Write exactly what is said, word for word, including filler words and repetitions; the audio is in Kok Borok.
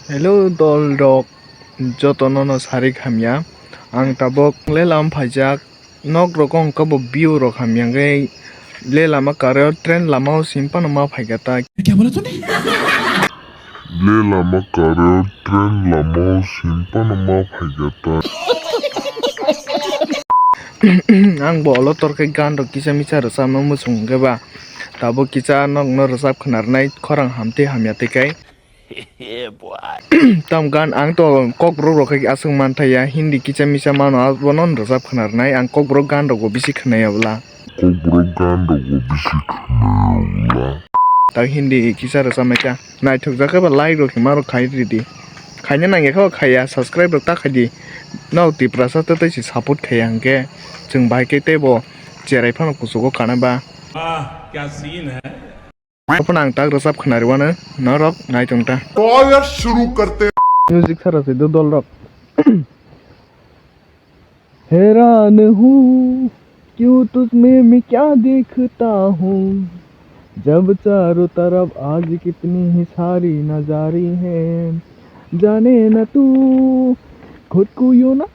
Hello dol rok, joto no no sarik hamya. Ang tabok le lama phaijak, nok rok wng khe bo view rok hamya hwnkhe le lama karo train lama o sim phano ma phaikha ta. क्या बोला तूने? Le lama karo train lama o sim phano ma phaikha ta. Ang bo olo tor khe gan rok kisa misa rwchapna muchung hwnkhe ba tabok kisa nokno rwchap khwnarnai khorang hamtwi hamya twi kai. Tam gan ang to kokborok rok khe aswk manthaya, Hindi kisa misa mano, abono rwchap khwnarnai, ang kokborok gan rokbo bisi khwnaya bwla. Kokborok gan rokbo bisi khwnaya bwla. Ta Hindi kisa rwchapnai kha, naithokjak khe ba like rok hima rok khai ridi. Khaina nangya khe bo khaiya, subscribe rok ta khaidi. Nok Tiprasa ta tei se support khaiya hwnkhe chwng bahai khe teibo cherai phano kuchugo kana ba. वाह, क्या सीन है। Ophano ang tak rwchap khwnariwano norok naitung ta. तो आओ यार, शुरू करते हैं। Music sara se do dol rok. हैरान हूँ क्यों तुझ में मैं क्या देखता हूँ, जब चारों तरफ आज कितनी ही सारी नजारी है, जाने ना तू खुद को यूं ना।